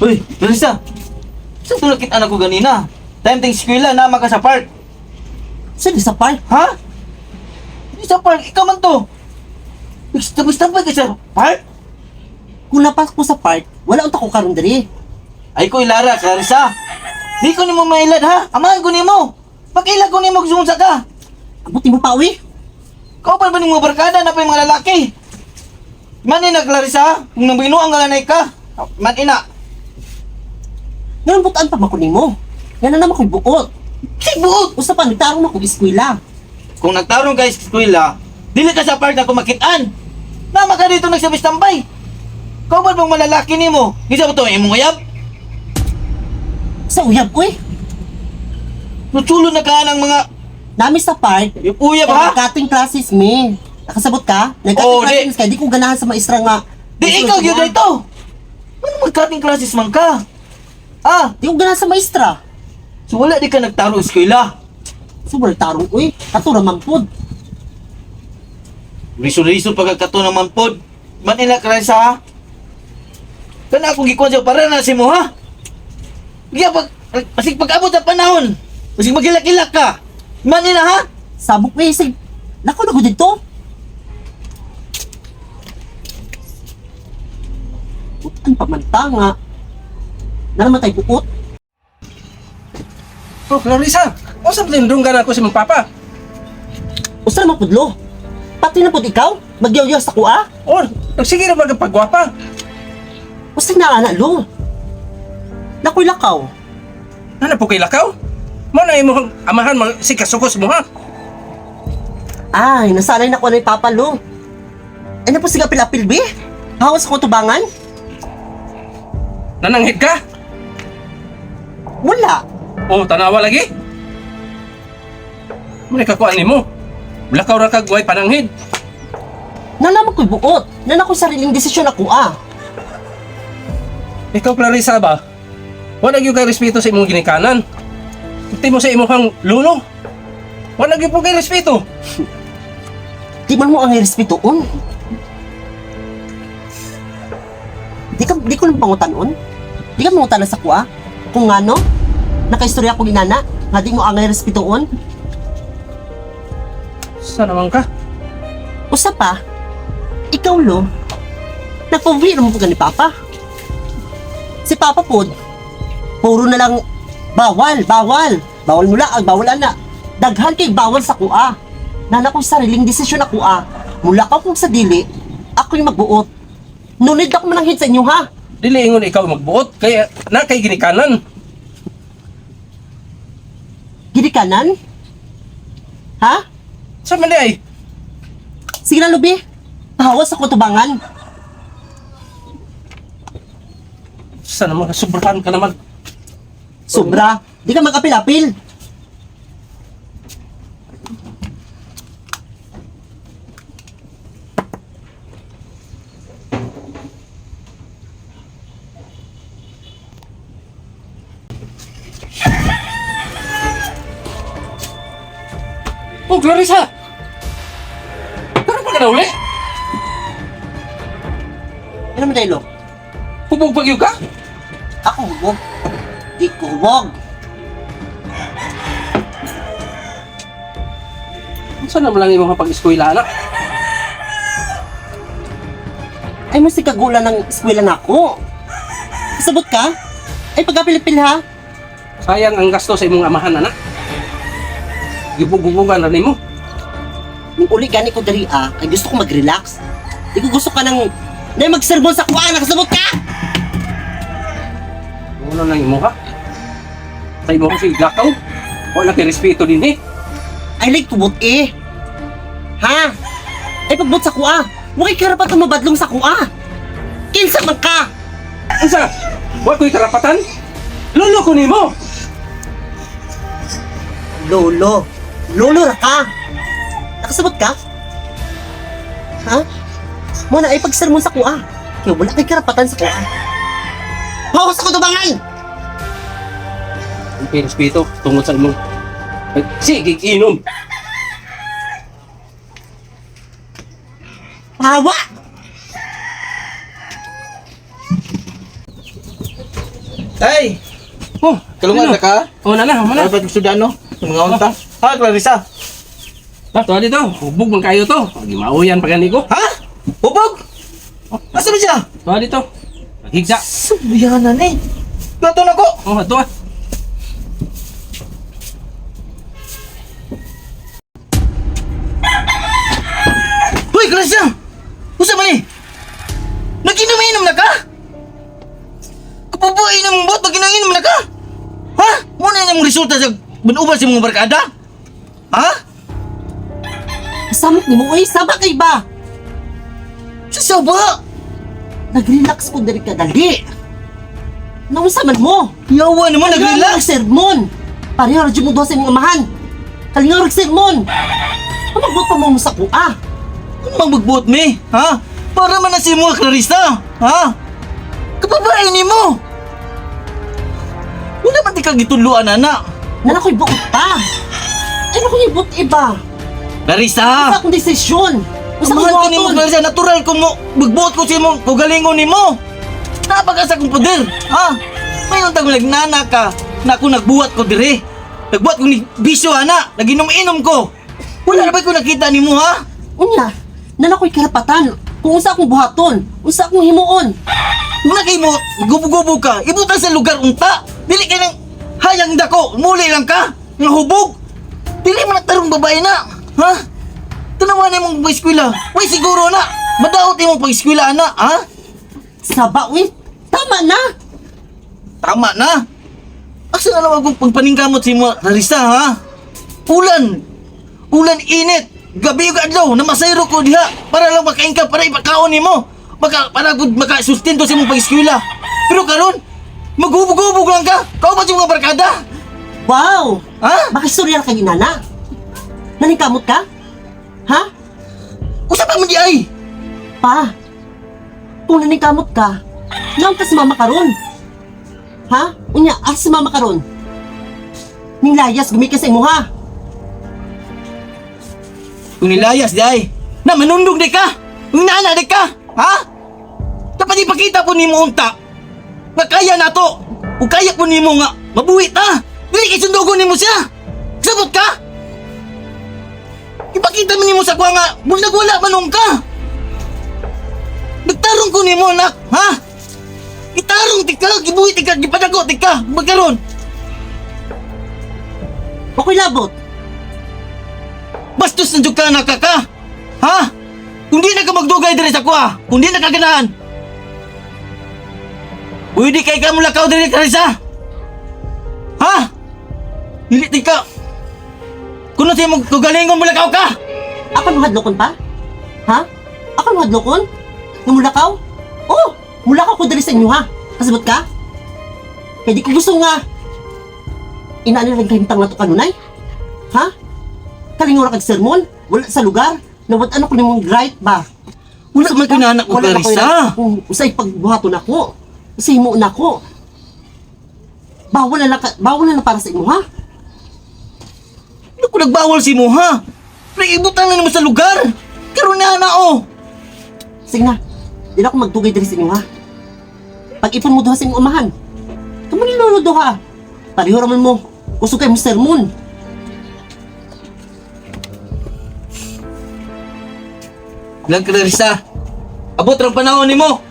Uy, Larissa. Saan ito nakita na ko ganina? Time ting eskwela, nama ka sa park. Sa di sa park? Ha? Di sa park, ikaw man to. Basta ka sa park? Kung napas ko sa park, wala unta ko karon diri. Ay ko ilara, Clarissa. Di ko nimo mailad ha. Amahan ko nimo. Pag-ilad ko nimo gusunsa ka. Abot mo pa uwi. Kaupan ba nimo barkada na pa yung mga lalaki? Manina, Clarissa, kung nabinuang nga lanay ka. Manina. Ngayon butaan pa man ko nimo. Nga na naman ko'y buot. Sig buot. Usa pa nagtarong man kog eskwela. Kung nagtarong ka sa eskwela, dili ka sa park ako makitaan. Nama ka dito nagsabis tambay. Kaupan bang malalaki nimo? Gisa ba to imong uyab? Sa uyab uy. Nutsulo na ka ng mga Nami sa park, uyab ha? Nagkating classes me. Nakasabot ka? Nagkating Oo, di. classes ka. Di ko ganahan sa maestra nga. Di ikaw gyud ito. Ano magkating classes man ka? Ah, Di ko ganahan sa maestra. so wala di ka nagtaro eskwela. So wala tarong uy. Kato ra man pod. Riso-riso pagkakato naman pod. Manila Clarissa ha? Kana akong gikuan siya para na si mo ha? Giya pag basig pag-abot sa panahon. Basig magilak-ilak ka. Manila ha? Sabok uy sig. Nako na ko dito. Butan pa man ta nga. Naraman tayo buot. Oh, Clarissa, unsa ba tindunggan ako si mong papa? Usa naman pudlo. Pati na pud ikaw, magyawyaw sa kuha. Oh, nagsige ra ba kang pagwapa? Usa na ana lo. Nakoy lakaw. Ano po kay lakaw? Mo na imong amahan mag sikasukos mo ha. Ay, nasanay na ko na papa lo. Ay na po siga apil-apil be. Hawas ko tubangan? Nananghid ka? Wala. Oh, tanawa lagi. Mo na kakuan nimo. Lakaw ra kag way pananghid. Nalaman ko'y buot. Nana ko'y sariling desisyon ako ah. Ikaw Clarissa ba? Wala gyud kay respeto sa imong ginikanan. Pati mo sa imong lulo. Wala gyud po kay respeto. Di man mo ang respetuon. Di ko lang pangutanon. Di ka mangutana sa kuha. Kung ngano, nakaistorya ko ginana, nga di mo ang respetuon. Sa naman ka? Usa pa, ikaw lo, nagpauwi naman po ka ni Papa. Si Papa po, puro na lang bawal, bawal. Bawal mula, ang bawal ana. Daghan kay bawal sa kuha. Nana kong sariling desisyon ako ah. Mula ka kung sa dili, ako yung magbuot. Nunid ako mananghid sa inyo ha. Dili ingon ikaw magbuot kay na kay ginikanan. Ginikanan? Ha? Sa man di ay? Sige na, Lubi. Pahawas ako tubangan. Sa naman sobrahan ka naman. Sobra. Di ka mag-apil-apil. Oh, Clarissa! Karon pa ka na uli? Ano man tayo, Lo? Hubog bagyo ka? Ako hubog. Di ko hubog. Saan naman lang imong pag-eskwela, anak? Ay, mas kagula ng eskwela na ako. Kasabot ka? Ay, pagkapilipil ha? Sayang ang gasto sa imong amahan, anak. Gibug-gubugan na nimo. Nung uli gani ko dali ah, ay gusto ko mag-relax. Di ko gusto ka ng... Na magsermon sa kuha, nakasabot ka! Ano lang imo ha? Sa imo ko si Lakaw. Wala kay respeto din eh. I like to vote eh. Ha? Ay, pagbot sa kuha. Huwag kay karapat mabadlong sa kuha. Kinsa man ka? Unsa? Wa ko'y karapatan? Lolo ko nimo. Lolo. Lolo ra ka. Nakasabot ka? Ha? Muna ay pagsermon sa kuha. Kaya wala kay karapatan sa kuha. Paus ako tubangan! Ang kay respeto tungod sa imong. Ay, sige, inom. Pahawa! Tay, Oh, kalungan ano? na ka? Oh, na na, na. Dapat sudan no? Mga unta. Ha, Clarissa? Ah, to dito. Hubog man kayo to. Gimauyan pa gani ko. Ha? Hubog? Asa ba siya? To dito. Higsa. Subiyanan eh. Gato na ko. Oh, ato ah. Hoy, Clarissa! Usa man eh? Naginom-inom na ka? Kapubuin ng bot, naginom-inom na ka? Ha? Muna yung resulta sa banuban sa mga barkada? Ha? Samot nimo oy, sama kay ba? Sa saba! Nag-relax ko diri ka dali. Naunsa man mo? Yawa naman, Nag-relax nag-relax! sermon. Pareho ra jud mo duha sa imong amahan. Kalingaw ra sermon. Magbot pa mo sa kuha. Ano mang magbuot mi? Ha? Para man na si mo, Clarissa! Ha? Kababae ni mo! Wala man di ka gituluan, ana! Nana ko'y buot pa. Ay, naku yung buot iba. Clarissa! Usa akong desisyon. Usa akong Mahal ko nimo, buhaton. Clarissa. Natural ko mo, magbuot ko sa imong kaugalingon nimo. Napag-asa kong poder, ha? Mayon tag nagnana ka na ako nagbuhat ko dire. Nagbuhat ko ni bisyo, ana. Naginom-inom ko. Wala na ba ko nakita nimo, ha? Unya, nana ko'y karapatan. Kung usa akong buhaton, usa akong himuon. Wala kay mo, gubo-gubo ka. Ibutan sa lugar unta. Dili kay nang hayang dako. Muli lang ka. Nga hubog. Dili man nagtarong babae na. Ha? Tanawa na imong pag-eskwela. Uy, siguro na. Madaot imong pag-eskwela, ana, ha? Saba, uy. Tama na. Tama na. Asa na lang akong pagpaningkamot si mo, Larissa, ha? Ulan. Ulan init. Gabi ug adlaw, namasayro ko diha para lang makain ka, para ipakaon nimo. Maka, para gud makasustento sa imong pag-eskwela. Pero karon, maghubog-hubog lang ka. Kauban sa mga barkada. Wow! Ha? Makistorya ka ginana. Naningkamot ka? Ha? Usa pa man di ay. Pa, kung naningkamot ka, naon ka si mama karon? Ha? Unya, ah si mama karon? Ning layas, gumikas sa imo ha. Kung nilayas di ay, na manundog di ka. Nana di ka. Ha? Dapat ipakita po nimo unta nga kaya na to. O kaya po nimo nga mabuhi ta. Dili kay sundugon nimo siya. Sabot ka? Ipakita mo nimo sa kuha nga bulag wala manong ka. Nagtarong ko nimo anak, ha? Itarong ti ka, gibuhi ti ka, gipadago ti ka, magkaron. Ako'y labot. Bastos na jud ka na ka ka. Ha? Kung di na ka magdugay diri sa kuha, kung di na ka ganahan. Pwede kay ka mulakaw diri Clarissa. Ha? Dili ti ka. Kuno sa imong kagalingon mulakaw ka. Ako nung hadlokon pa? Ha? Ako nung hadlokon? Nga mulakaw? Oh, mulakaw ko diri sa inyo ha. Kasabot ka? Kaya di ko gusto nga. Inaano lang kahintang na to kanunay? Ha? Kalingura kag sermon? Wala sa lugar? Nawat ano ko nimong right ba? Wala man kinanak ko Wala na ko Clarissa. Kung usay pagbuhaton ako, usay mo na ako. Bawal na lang, bawal na lang para sa imo ha? Ano ko nagbawal si mo ha? Naibutan na nimo sa lugar. Karon na na oh. Sige na, di na ako magdugay diri sa inyo ha. Pag-ipon mo duha sa imong amahan. Kamo ni lolo duha. Pareho raman mo. Kusog kay mo sermon. Lang Clarissa. Abot ra panahon nimo.